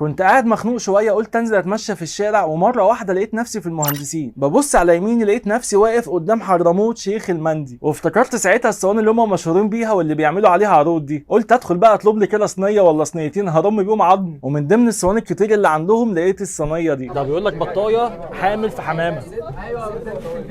كنت قاعد مخنوق شوية، قلت انزل اتمشى في الشارع، ومرة واحدة لقيت نفسي في المهندسين. ببص على يميني لقيت نفسي واقف قدام حضرموت شيخ المندي، وافتكرت ساعتها الصواني اللي هم مشهورين بيها واللي بيعملوا عليها عروض دي. قلت ادخل بقى اطلب لي كده صينية ولا صينيتين هضم بيهم عظم. ومن ضمن الصواني الكتير اللي عندهم لقيت الصينية دي. ده بيقول لك بطايه حامل في حمامه.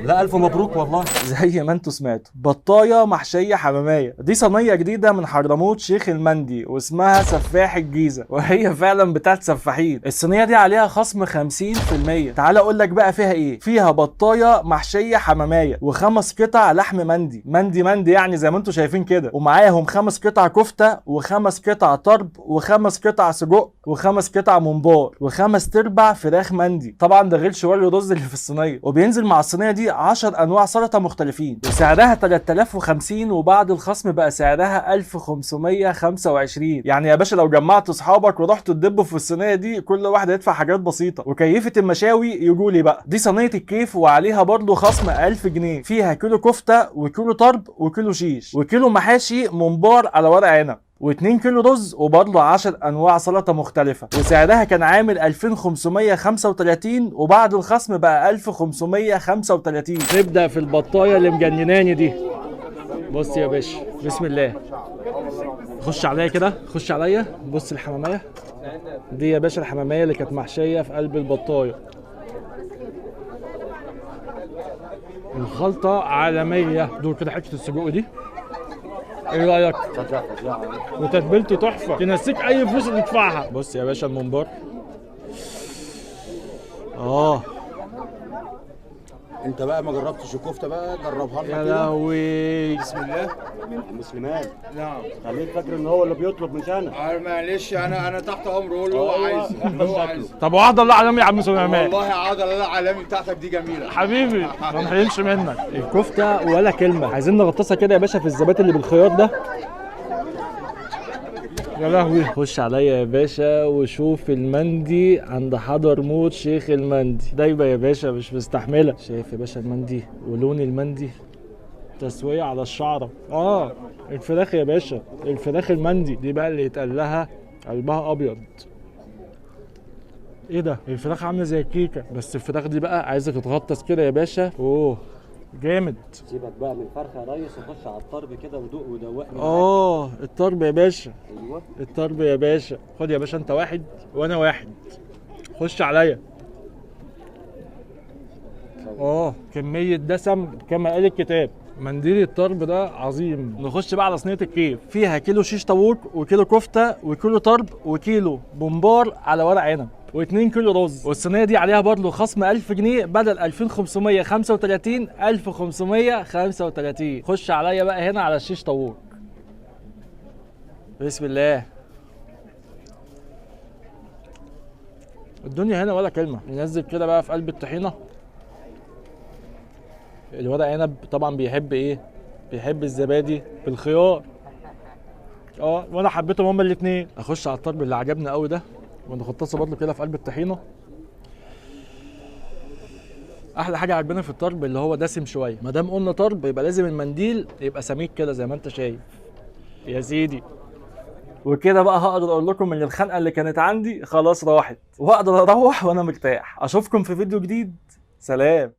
لا الف مبروك والله. زي ما انتوا سمعتوا، بطايه محشيه حماميه. دي صينية جديدة من حضرموت شيخ المندي واسمها سفاح الجيزة، وهي فعلا بتاعت سفاحين. الصينية دي عليها خصم 50%. تعال اقول لك بقى فيها ايه. فيها بطايه محشيه حماميه وخمس قطع لحم مندي مندي مندي، يعني زي ما انتوا شايفين كده، ومعاهم 5 قطع كفته وخمس قطع طرب وخمس قطع سجق وخمس قطع ممبار وخمس تربع فراخ مندي. طبعا ده غير شوال الرز اللي في الصينية. وبينزل مع الصينية دي 10 انواع سلطة مختلفين، وسعرها 3050، وبعد الخصم بقى سعرها 1525. يعني يا باشا لو جمعت اصحابك ورحتوا تدبوا في الصينية دي كل واحد هيدفع حاجات بسيطة. وكيفه المشاوي يجوا لي بقى. دي صينية الكيف وعليها برضو خصم 1000 جنيه. فيها كيلو كفته وكيلو طرب وكيلو شيش وكيلو محاشي ممبار على ورق عنب و2 كيلو رز وبرضه 10 انواع سلطة مختلفة، وسعرها كان عامل 2535، وبعد الخصم بقى 1535. نبدا في البطايه اللي مجنناني دي. بص يا باشا، بسم الله، خش عليا كده، خش عليا. بص الحماميه دي يا باشا، الحماميه اللي كانت محشيه في قلب البطايه. الخلطة عالمية. دول كده حتة السجق دي، ايه رايك؟ وتتبيلته تحفة، تنسيك اي فلوس تدفعها. بص يا باشا الممبار، انت بقى ما جربتش الكفتة بقى، جربها لنا يا كده. لهوي. بسم الله. عم سليمان، نعم. خليك فاكر ان هو اللي بيطلب مش انا. معلش، انا تحت امره، قول اللي هو عايزه، اللي هو عايزه. طب وعد الله عالمي يا عم سليمان. والله عضلة العالمي بتاعتك دي جميلة حبيبي، ما نحرمش منك. الكفتة ولا كلمة، عايزين نغطسها كده يا باشا في الزبادي اللي بالخيار ده. يا لهوي. خش عليا يا باشا وشوف المندي عند حضرموت شيخ المندي. دايبه يا باشا، مش مستحمله. شايف يا باشا المندي ولون المندي، تسويه على الشعرة. الفراخ يا باشا، الفراخ المندي دي بقى اللي يتقال لها قلبها ابيض. ايه ده؟ الفراخ عامله زي الكيكه، بس الفراخ دي بقى عايزه تتغطس كده يا باشا. اوه جامد. سيبك بقى من الفرخه يا ريس وخش على الطرب كده ودوق ودوقني معاك. الطرب يا باشا. ايوه الطرب يا باشا. خد يا باشا، انت واحد وانا واحد، خش عليا. كمية دسم كما قال الكتاب. منديل الطرب ده عظيم. نخش بقى على صينية الكيف. فيها كيلو شيش طاووق وكيلو كفتة وكيلو طرب وكيلو بومبار على ورق عنب و2 كيلو رز. والصينية دي عليها برضه خصم 1000 جنيه بدل 2535 1535. خش عليا بقى هنا على الشيش طاووق. بسم الله. الدنيا هنا ولا كلمة. ننزل كده بقى في قلب الطحينة. الورق عنب طبعا بيحب ايه؟ بيحب الزبادي بالخيار. وانا حبيتهم هما الاتنين. اخش على الطرب اللي عجبني قوي ده ونغطسه برضه كده في قلب الطحينة. احلى حاجة عجباني في الطرب اللي هو دسم شوية. ما دام قلنا طرب يبقى لازم المنديل يبقى سميك كده زي ما انت شايف يا سيدي. وكده بقى هقدر اقول لكم ان الخنقه اللي كانت عندي خلاص راحت، واقدر اروح وانا مرتاح. اشوفكم في فيديو جديد. سلام.